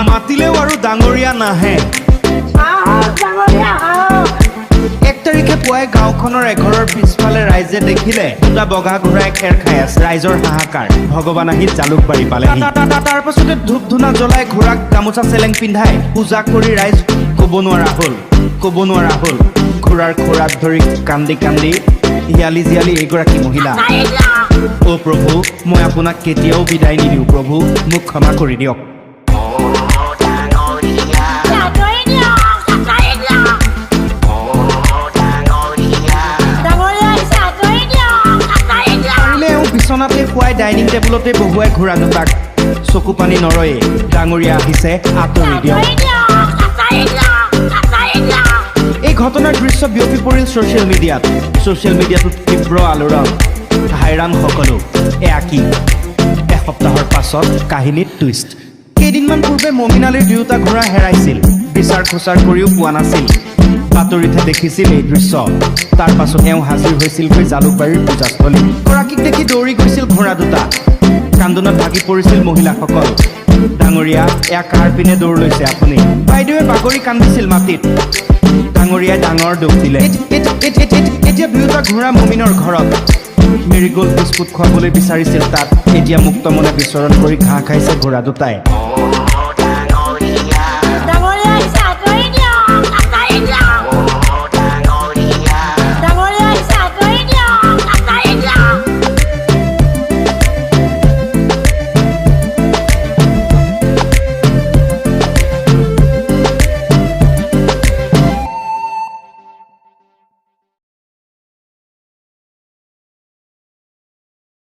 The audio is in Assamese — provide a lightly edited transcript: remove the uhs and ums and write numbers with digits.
মাতিলেও আৰু ডাঙৰীয়া নাহে। আহক ডাঙৰীয়া, আহক। 1 তাৰিখে পুৱাই গাঁওখনৰ এঘৰৰ পিছফালে ৰাইজে দেখিলে দুটা বগা ঘোঁৰাই খেৰ খাই আছে। ৰাইজৰ হাহাকাৰ। ভগৱান আহি জালুকবাৰী পালেহি। তাৰ পাছতে ধূপ ধূনা জ্বলাই, ঘোঁৰাক গামোচা চেলেং পিন্ধাই পূজা কৰি ৰাইজ ক'ব নোৱাৰা হ'ল, ক'ব নোৱাৰা হ'ল। ঘোঁৰাৰ খোৰাত ধৰি কান্দি কান্দি হিয়ালি জিয়ালি এইগৰাকী মহিলা। আঁতৰি দিয়ক। অ' প্ৰভু, মই আপোনাক কেতিয়াও বিদায় নিদিওঁ। প্ৰভু, মোক ক্ষমা কৰি দিয়ক। আঁতৰি দিয়ক, আঁতৰি দিয়ক। ডাঙৰীয়া আহিছে, আঁতৰি দিয়ক, আঁতৰি দিয়ক। পাৰিলে এওঁ বিচনাতে শুৱাই, ডাইনিং টেবুলতে বহুৱাই ঘোঁৰা দুটাক। চকু পানী নৰয়ে। ডাঙৰীয়া আহিছে, আঁতৰি দিয়ক। আঁতৰি দিয়ক, আঁতৰি দিয়ক, আঁতৰি দিয়ক। এই ঘটনাৰ দৃশ্য বিয়পি পৰিল ছ'চিয়েল মিডিয়াত। ছ'চিয়েল মিডিয়াটোত তীব্ৰ আলোড়ন, হাইৰাণ সকলো। এয়া কি? এসপ্তাহৰ পাছত কাহিনীত টুইষ্ট। কেইদিনমান পূৰ্বে মমিন আলীৰ দুয়োটা ঘোঁৰা হেৰাইছিল। বিচাৰ খোচাৰ কৰিও পোৱা নাছিল। বাতৰিতহে দেখিছিল এই দৃশ্য। তাৰ পাছত এওঁ হাজিৰ হৈছিলগৈ জালুকবাৰীৰ পূজাস্থলীত। গৰাকীক দেখি দৌৰি গৈছিল ঘোঁৰা দুটা। কান্দোনত ভাগি পৰিছিল মহিলাসকল। ডাঙৰীয়া, এয়া কাৰ পিনে দৌৰ লৈছে আপুনি? বাইদেৱে বাগৰি কান্দিছিল মাটিত। ডাঙৰীয়াই ডাঙৰ দুখ দিলে। এতিয়া দুয়োটা ঘোঁৰা মমিনৰ ঘৰত। মেৰিগ'ল্ড বিস্কুট খুৱাবলৈ বিচাৰিছিল তাত। এতিয়া মুক্ত মনে বিচৰণ কৰি ঘাঁহ খাইছে ঘোঁৰা দুটাই।